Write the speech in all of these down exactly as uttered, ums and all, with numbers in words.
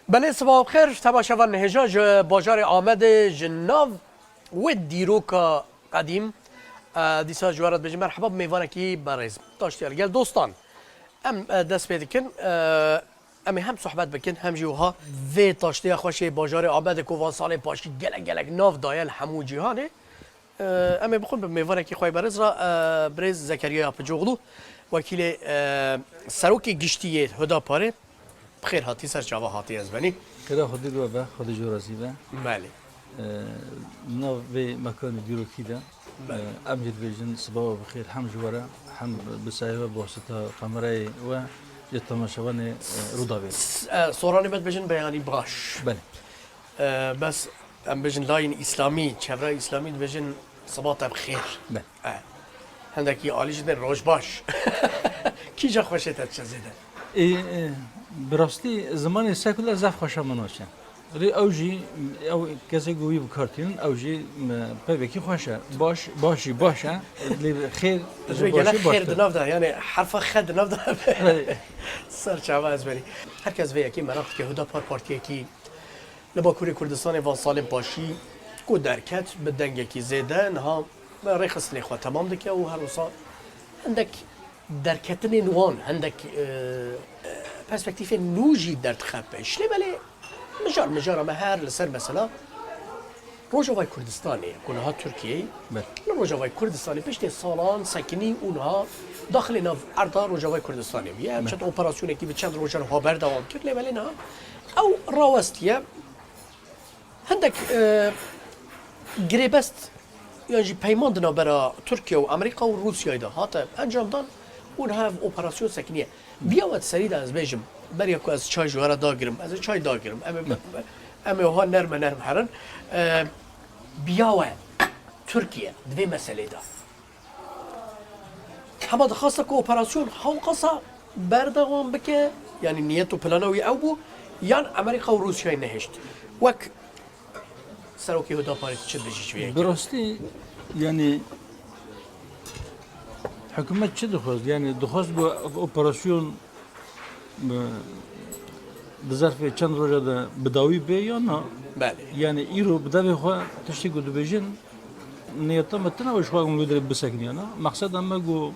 Belê, sibaha bi xêr, temaşevan hêja ji bajarê Amedê, ji nav wê dîroka qedîm. E, dîsa ji we re dibêjim merheba bi mêvanekî berêz. Taştiya li gel dostan. Em, e, dest pê dikin. E, em ê hem sohbet bikin, hem jî wiha vê taştiya xweş ê bajarê Amedê ku van salên paşî gelek gelek nav daye li hemû cîhanê. E, em ê bi xwe bi mêvanekî xwe yê berêz re, e, birêz Zekeriya Yapıcıoğlu, wekîlê, e, serokê giştî yê Hudaparê. Bi xêr hatî, ser çava hatî Ezbenî. Xêra Xwedê bi we be, Xwedê ji we razî be. Belê. E, nav vê mekanê dîrokî de, Belê. e, em jî dibêjin sibawa bi xêr hem ji we re, hem bi sayê we, bi wasita kamerayê we, ji temaşevanê, e, Rûdawê re. S-, e, soranê me dibêjin beyanî baş. Belê. E, bes em bêjin layên îslamî, çevra îslamî dibêjin siba te bi xêr. Be. E, hindekî alî jî dibên roj baş. Kîja xweşê te diçe zêde? Ê, e, bi rastî zimanê sekuler zaf xweşa min naçe. Lê ew jî, ew kesê ku wî bi kar tînin, ew jî, e, pevekî xweş e. Baş, baş jî baş e. Lê xêr, Ji ji wê gelek başî xêr baştir. Di nav de, yani herfa xe di nav de. Belê. Ser çava ez berî. Her kes vê yekê meraq dike, Hudapar partiyekî li Bakurê Kurdistanê van salên paşî ku derket, bi dengekî zêde niha rêxistinê xwe temam dike û her wisa hindek derketinên wan, hindek, e, e, perspektîfên nû jî derdixe pêş. Lê belê mijar mijara me her li ser mesela Rojavayê Kurdistanê, ku niha Tirkiyeyê, Belê. li Rojavayê Kurdistanê piştê salan sekinî û niha daxilê nav erda Rojavayê Kurdistanê bûye. Em Belê. çend operasyonekî bi çend rojan ha berdewam kir, lê belê niha ew rawestiye. Hindek, e, girêbest yan jî peyman di navbera Tirkiye û Amerîka û Rûsyayê de hate encamdan û niha ev operasyon sekiniye. Biya we di serî de ez bêjim, beriya ku ez çay ji we re dagirim, ez ê çay dagirim, em ê, em ê wiha nerme nerm herin. E, biya we Tirkiye di vê meselê de hema dixwaste ku operasyon hewqasa berdewam bike, yanî niyet û plana wî ew bû, yan Amerîka û Rûsyayê nehişt? Wek serokê Hudaparê tu çi dibêjî ji vê yekê? Bi rastî, yanî, hikûmet çi dixwest? Yanî, dixwest ku ev operasyon bi, di zerfê çend roja de bi dawî bê ya na? Belê. Yanî, îro bi devê xwe tiştê ku dibêjin, niyeta me tune ew ji xwe ku wê derê bisekiniya na. Mexseda me ku,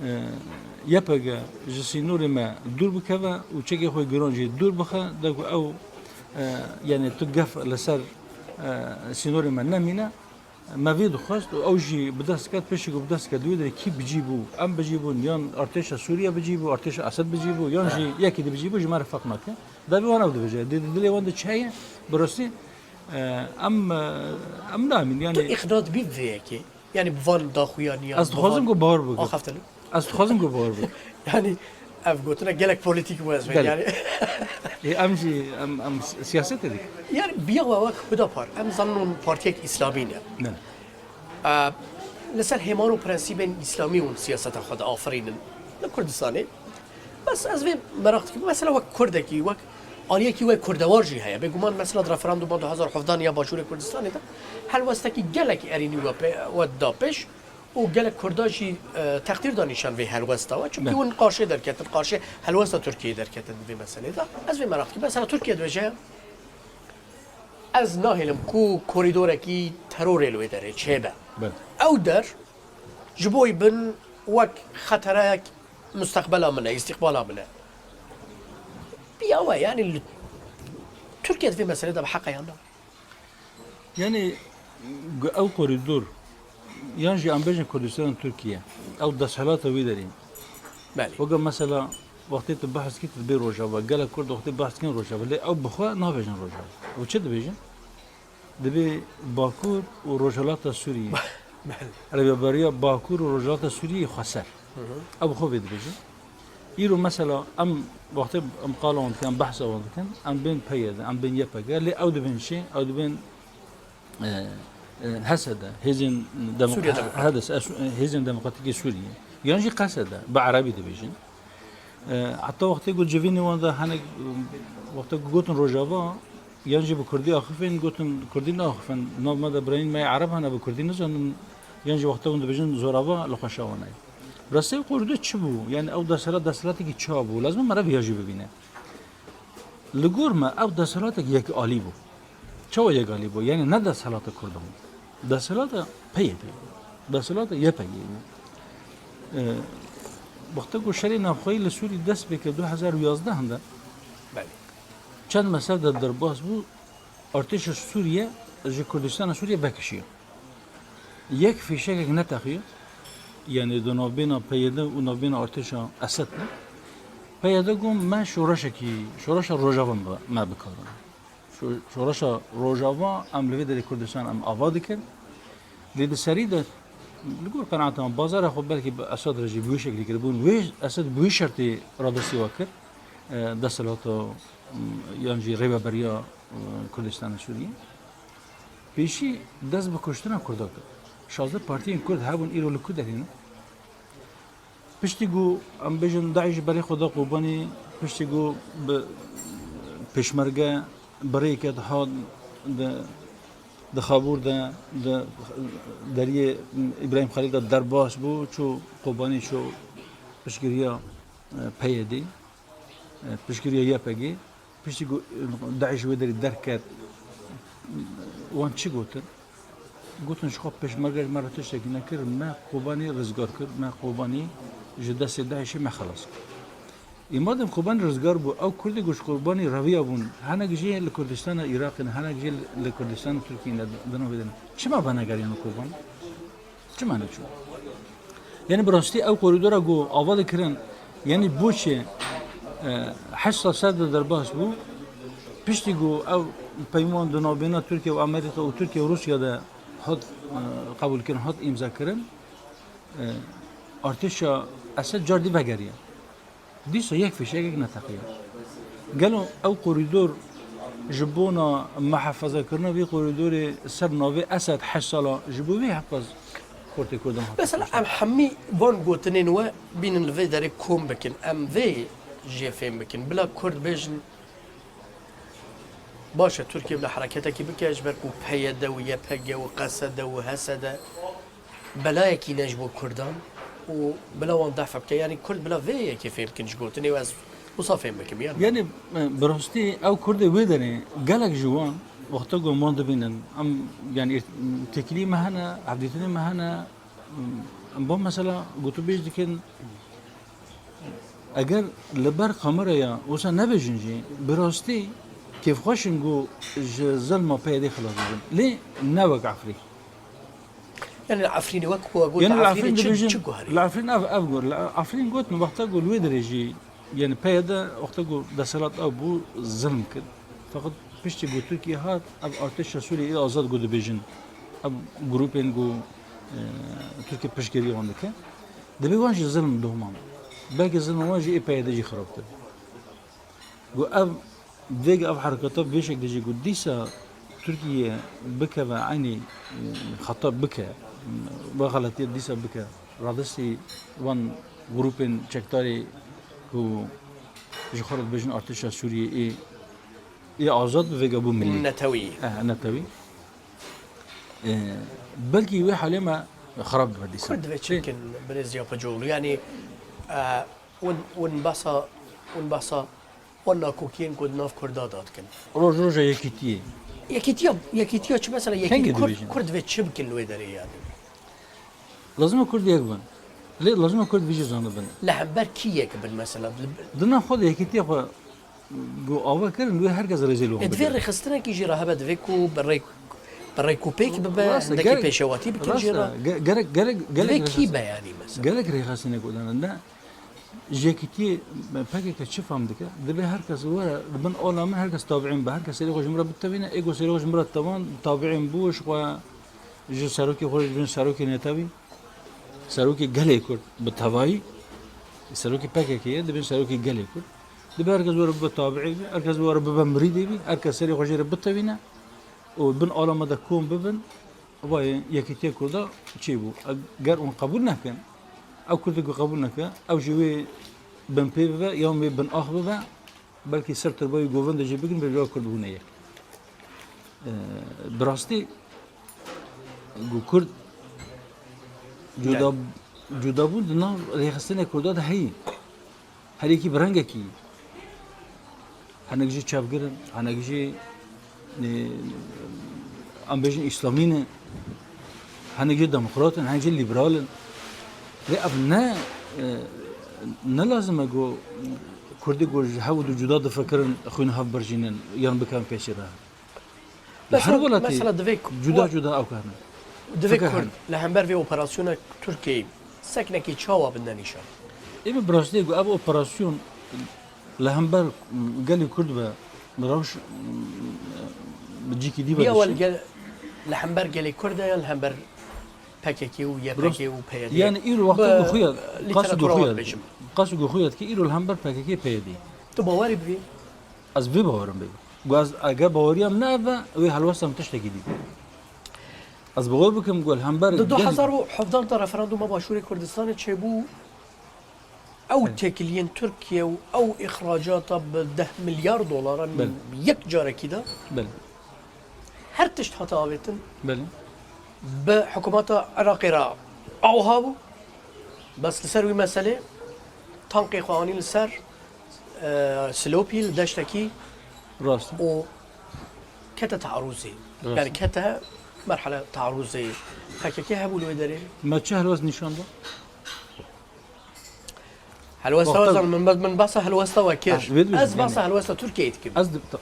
e, Y P G ji sînorê me dûr bikeve û çekê xwe giran jî dûr bixe, de ku ew, e, yanî tu gef li ser, e, sînorê me nemîne. Me vê dixwest û ew jî bi dest ket, piştî ku bi dest ket, di wê derê kî bi cî bû? Em bi cî bûn, yan artêşa Sûriye bi cî bû, artêşa Esed bi cî bû, yan jî yekî di bi cî bû, ji me re ferq nake. Devê wan ew dibêje. Dê di dilê wan de çi heye? Bi rastî, e, em, e, em namîn, Tu yanî îqna dibî bi vê yekê? Yanî bi van daxuyaniyan, Ez bi dixwazim van ku bawer bikim. axaftin? Ez dixwazim ku bawer bikim. Yanî ev gotina gelek polîtîk bû ez Gelek. yani. Ê, em jî, em, em si-, siyasetê dikin. Yani biya we wek Hudapar, em zanin hûn partiyek îslamî ne. Ne. E, li ser hêman û prensîbên îslamî hûn siyaseta xwe diafirînin li Kurdistanê. Bes ez vê meraq dikim. Mesela wek Kurdekî, wek aliyekî we Kurdewar jî heye. Bêguman mesela di referandûma du hezar hevdeh ya Başûrê Kurdistanê de helwestekî gelekî erînî we pê, we da pêş. û gelek Kurda jî, e, teqdîr da nîşan vê helwesta we. Çimkî Ne. hûn qarşê derketin, qarşê helwesta Tirkiyeyê derketin di vê meselê de. Ez vê meraq dikim. Mesela Tirkiye dibêje, ez nahêlim ku korîdorekî terorê li wê derê çêbe. Belê. Ew der ji bo wî bin wek xetereyek mustaqbela min e, îstîqbala min e. Biya we, yani li Tirkiye di vê meselê de bi heq e yan na? Yani, gu-, ew korîdor, yan jî em bêjin Kurdistan Tirkiye, ew desthilata wî derê. Belê. Weke mesela, wextê tu behs kî, tu dibê Rojava, gelek Kurd wextê behs dikin Rojava, lê ew bi xwe nabêjin Rojava. Ew çi dibêjin? Dibê Bakur û Rojhilata Sûriyê. Belê. Rêveberiya Bakur û Rojhilata Sûriyê xweser. Hı hı. Ew bi xwe vê dibêjin. Îro mesela em wextê em qala wan dikin, em behsa wan dikin, em bên P Y D, em bên Y P G, lê ew dibên çi? Ew dibên, e, e, H S D, Hêzên Demo-, Sûriye Demokratîk. H D S, e, Hêzên Demokratîk ê Sûriyê. Yan jî Q S D, bi erebî dibêjin. E, heta wextê ku civînê wan de hinek, e, wextê ku gotin Rojava, yan jî bi kurdî axifên, gotin kurdî naxifin. Nav me de birayên me yê ereb hene bi kurdî nizanin, yan jî wextê hûn dibêjin zorava li xweşa wan e. Rastî ew korîdor çi bû? Yani ew desthilat, desthilatekî çawa bû? Lazim e meriv ya jî bibîne. Li gor me ev desthilatek yekalî bû. Çawa yekalî bû? Yani ne desthilata Kurdan bû. Desthilata PYD'ê bû. Desthilata YPG'ê bû. Ee, Wexta ku şerê navxweyî li Sûrî dest pê kir du hezar û yazdeh de, Belê. Çend mesele de derbas bû, artêşa Sûriye ji Kurdistana Sûriye vekişiye. Yek fîşekek netexiye, yani di navbêna PYD û navbêna artêşa Esed de. PYD got me şoreşekî, şoreşa Rojava me, me bikarin. Şo-, şoreşa Rojava em li vê derê Kurdistan em ava dikin. Lê di serî de li gor qenaeta me, bazara xwe belkî bi Esed re jî bi wê şeklî kiribûn. Wê Esed bi wê şertê radestî we kir, e, desthilata, m, yan jî rêveberiya, e, Kurdistana Sûriye. Pêşî dest bi kuştina Kurda kir. Şazdeh partiyên Kurd hebûn, îro li ku derê ne? Piştî ku em bêjin DAIŞ ji berê xwe da Kobanî, piştî ku bi pêşmerge bi rêyeke diha di, di Xabûr de, di deriyê Îbrahîm Xelîl de derbas bû, çû Kobanî, çû piştgiriya, e, PYD'ê, e, piştgiriya YPG'ê. Piştî ku DAIŞ wê derî derket, wan çi gotin? Gotin, ji xwe pêşmerge ji me re tiştekî nekir, me Kobanî rizgar kir, me Kobanî ji destê DAIŞ'ê me xelas kir. Ê madem Kobanî rizgar bû, ew Kurdê ku ji Kobanî reviya bûn, hinek jê li Kurdistana Iraqê ne, hinek jê li Kurdistana Tirkiyê ne, di navê de ne. Çima venegeriyan Kobanî? Çima neçûn? Yani bi rastî ew korîdora ku ava dikirin, yani boçê, e, heşt sal ser de derbas bû, piştî ku ew peyman di navbêna Tirkiye û Amerîka û Tirkiye û Rûsya de hat, e, qebûlkirin, hat îmzakirin, e, artêşa Esed car dî vegeriye. Dîsa yek fîşekek neteqiye. Gelo ew korîdor ji bona mihefezekirina vî korîdorê ser navê Esed heşt sala ji bo vê hepaz xortê Kurdan hat? Mesela em hemî van gotinên we bînin li vê derê kom bikin. Em vê jê fêm bikin. Bila Kurd bêjin, baş e, Tirkiye bila hereketekî bike, ji ber ku PYD û YPG û QSD û HSD belayekî ne ji bo Kurdan û bila wan def bike. Yanî Kurd bila vê yekê fêm bikin ji gotinê û ez wisa fêm bikim, yanî. Yanî, e, bi rastî ew Kurdê wê derê gelek ji wan wexta ku wan dibînin, em, yanî, têkilî me hene, hevdîtinê me hene, em, em ba mesela gotûbêj dikin, eger li ber kameraya wisa nebêjin jî, bi rastî kêfxweş in ku ji zilma PYD'ê xilas dibin. Lê ne wek Efrîn. Yani li Efrînê wek ku got, Yanî li Efrînê Efrîn çi, dibêjin, çi guherî? Li Efrîn ev, ev got. Li Efrîn got min wexta ku li wê derê jî, yani PYD wexta ku desthilat ew bû, zilm kir. Feqet piştî ku Tirkiye hat, ev artêşa Sûriyê ê azad ku dibêjin, ev grûpên ku, e, Tirkiye piştgirî wan dike, dibê wan jî zilm doh man. Belkî zilma wan jî ê PYD jî xirabtir. Ku ev, vêga ev herekata vê şeklê jî ku dîsa Tirkiye bikeve eynî, e, xeta bike, ve xeletiye dîsa bike, radestî van grûpên çekdarî ku ji xwe re dibêjin artêşa Sûriyê ê, ê azad bi vêga bû milî. Netewî. Eh, netewî. E, belkî wê halê me xirab dibe dîsa. Kurd divê çi bikin, birêz Yapıcıoğlu? Yani, e, hûn, hûn behsa, hûn behsa wan nakokiyên ku di nav Kurda de dikin. Roj roja yekîtiyê. Yekîtiya, yekîtiya çi mesela? Yekî-, Kengî Kurd, dibêjin? Kurd divê çi bikin li wê derê yani? Lazim e Kurd yek bin. Lê lazim e Kurd vî jî zanibin. Li hember kî yek bin mesela? Di nav xwe de yekîtiya xwe ku ava kirin, wê her kes rêzê li wan bigire. E, divê rêxistinekî jî re hebe, divê ku bi rêk-, bi rêkûpêk bibe, hindekî pêşewatî bikin jê re. Rast e. Ge-, gerek, gerek, gelek rêxistin-, Divê kî be yanî mesela? Gelek rêxistinê ku dane ne, ji yekîtiyê PKK çi fam dike? Divê her kes were, li bin ala min her kes tabiîn be, her kes serê xwe ji min re bitevîne, ê ku serê xwe ji min re tevan, tabiîn bû, ji xwe ji serokê xwe re dibin serokê netewî. Serokê gelê Kurd bi tevayî, serokê PKK ye, dibin serokê gelê Kurd. Dibe her kes were bibe tabiî, her kes were bibe mirîdê wî, her kes serê xwe jê re bitevîne û bin ala me de kom bibin, vayê yekîtiya Kurda çêbû. Ger hûn qebûl nekin, ew Kurdê ku qebûl neke, ew jî wê binpê bibe yan wê binax bibe, belkî ser tirba wî govendê jî bikin, bêje Kurd bûne yek. Ee, bi rastî ku Kurd cuda, Yani. Cudabûn di nav rêxistinê Kurda de heyî. Her yekî bi rengekî. Hinek jî çepgir in, hinek jî, e, em bêjin îslamî ne, hinek jî demokrat in, hinek jî lîberal in. Lê ev ne, e, ne lazim e ku Kurdê ku ji hev û du cuda difikirin, xwîn hev birjînin yan bikin pêşê re. Li her Mesela, welatê mesela divê ku-, cuda cuda ew hene. Divê fikir Kurd hene. Li hember vê operasyona Tirkiyeyê seknekî çawa binde nîşan? Ê, bi rastî ku ev operasyon li hember gelê Kurd be, bi rewş, bi cîkî dî be Ya wel diçe. gel-, li hember gelê Kurd e yan li hember P K K û Y P G û P Y D? Yani îro wexta ku xuya, qas ku xuya, qas ku xuya dike îro li hember P K K P Y D. Tu bawerî bivî? Ez vê bawerim bê. Ku ez, eger baweriya min ne ev be, wê helwesta min tiştekî dî. Ez bawer bikim ku li hember Di du hezar û hevdeh de referanduma Başûrê Kurdistanê çêbû. Ew Evet. têkiliyên Tirkiye û ew îxracata bi deh milyar dolaran Belê. yek carekî de Belê. her tişt hate avêtin. Belê. Bi hikûmeta Iraqê re awha bû. Bes li ser wî meselê tankê xwe anî li ser, e, Silopî li deştekî Rast. û kete tearûzê. Rast. Yani kete merhele tearûzê. P K K hebû li wê derê. Me çi helwest nîşan da? Helwesta Wexta we zanim, min, min behsa helwesta we kir. Ah, wê dibêjim, Ez behsa yani. helwesta Tirkiyeyê dikim. Ez di-, ta-,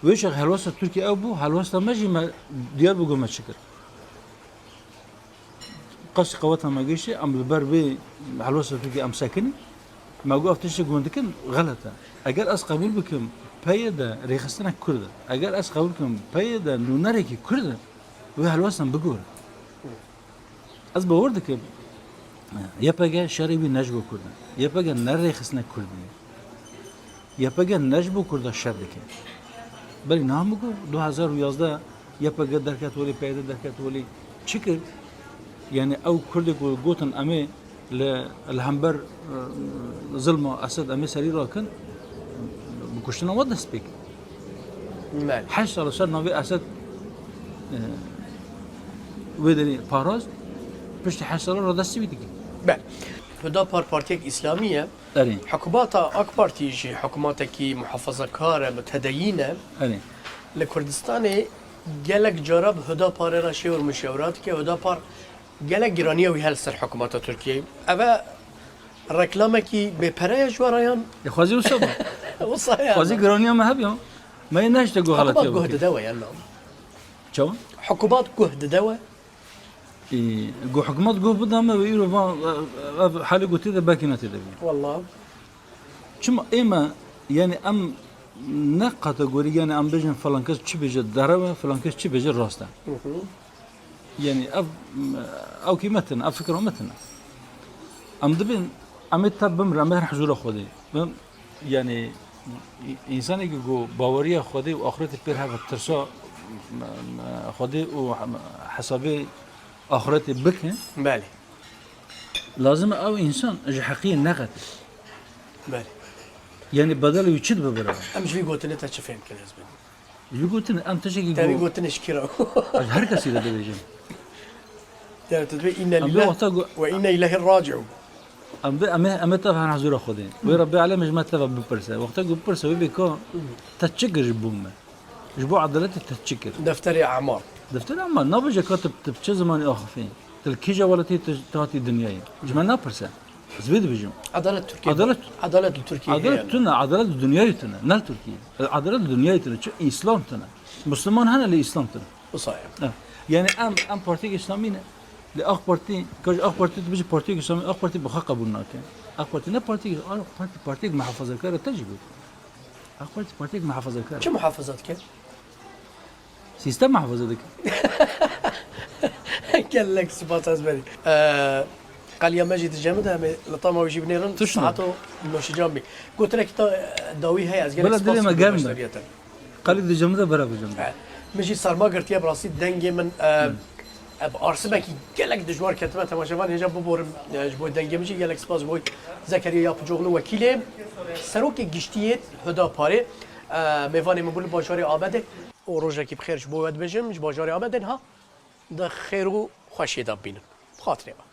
wê şex helwesta Tirkiye ew bû, helwesta me jî me diyar bû ku me çi kir. Qasî qeweta me giştî, em li ber vê helwesta Tirkiye em sekinî. Me got, ev tiştê ku hûn dikin, xelet e. Eger ez qebûl bikim, P Y D rêxistina Kurd e. Eger ez qebûl bikim, P Y D nûnerekî Kurd e, wê helwestan bigore. Ez bawer dikim, Y P G şerê wî ne ji bo Kurd e. Y P G ne rêxistina Kurd e. Y P G ne ji bo Kurda şer dike. Belê niha min got, du hezar û yazdeh Y P G derket holê, P Y D derket holê. Çi kir? Yani ew Kurdê ku gotin em ê li, li hember, e, zilma Esed em ê serî rakin, bi kuştina we dest pê kir. Belê. Heşt sal ser navê Esed, e, wê derê parast, piştî heşt sal re destî wî dike. Belê. Hüdapar partiyek îslamî ye. Erê. Hikûmeta AK Partî jî hikûmetekî muhafazakar e, mutedeyîn e. Erê. Li Kurdistanê gelek cara bi Hüdaparê re şêwir mişewira dike. Hüdapar gelek giraniya wî hel ser hikûmeta Tirkiyeyê. Ev e reklamekî bêpere ye ji we re yan? Ê, xwezî wisa be. Wisa ye. Xwezî giraniya me hebya. Me yê nehişte guh Hikûmet xeletiya guh bike. dide we yan na? Çawa? Hikûmet guh dide we? Ê, ku hikûmet guh bida me, wê îro van, ev, ev halê ku tê de belkî ne tê de bî. Wallah. Çima ê me, yani em ne kategorî, yani em bêjin filan kes çi bêje derew e, filan kes çi bêje rast e. Hı hı. Yani ev, ew kî me tine, ev fikra me tine. Em dibên, em ê te bimre, em ê her huzûra Xwedê. Bim, Yani, î-, însanekî ku baweriya Xwedê û axretê pêr hebe, tirsa, m-, m-, Xwedê û hem-, hesabê axretê bike, Belê. lazim e ew însan ji heqiyê neqete. Belê. Yani, bedelê wî çi dibe bira? Em ji vî gotinê te çi fêm kir ez bim? Ji gotin, em tiştekî Te vî ku gotinê ji kî re? Ez her kesî re dibêjim. Yani, tu dibê, "Inna Em bê lillah wexta ku we inna ileyhi raciun." Em bê, em ê, em ê tev her hezûra Xwedê. Wê Rebbê Alemê ji me teva bipirse. Wexta ku bipirse, wê bê ka, te çi kir ji bo me? Ji bo edaletê te çi kir? Defterê amar. Defterê amar. Nabêje ka tu, tu bi çi zimanî axifî? Tu li kîja welatê tu, tu hatî dinyayê? Ji me napirse. Ez vê dibêjim. Edalet Tirkiye. Edalet, Edalet li Tirkiye heye. Edalet tune, edalet di dinyayê tune, ne li Tirkiye. Edalet di dinyayê tune, çi Îslam tune. Musliman hene lê Îslam tune. Wisa ye. Ha. Yani em, em partiyek Îslamî ne. Lê AK Partî, ka ji AK Partî tu bijî partiyek Îslamî, AK Partî bi xwe qebûl nake. AK Partî ne partiyek, AK Partî partiyek muhafazakar e te jî got. AK Partî partiyek muhafazakar e. Çi muhafaza dike? Sîstem muhafaza dike. Gelek spas ez berî. Eee, qaliya me jî dije min de em ê li tama wî jî binêrin. Tişt ne. Saeto noşican bî. Gotinekî ta, dawî heye, ez gelek Bila spas dilê me dikim germ be. Beşdariyê te. Qalî dije min de bera bije min. He. Min jî serma girtiye bi rastî dengê min, eee, Hmm. bi arsimekî gelek dijwar ketime temaşevan hêja biborim, eee, ji bo dengê min jî gelek spas ji bo Zekeriya Yapıcıoğlu wekîlê serokê giştî yê Hüdaparê, eee, mêvanê min bû li bajarê Amedê. û rojekî bi xêr ji bo we dibêjim, ji bajarê Amedê niha. Di xêr û xweşiyê de bibînin. Bi xatirê we.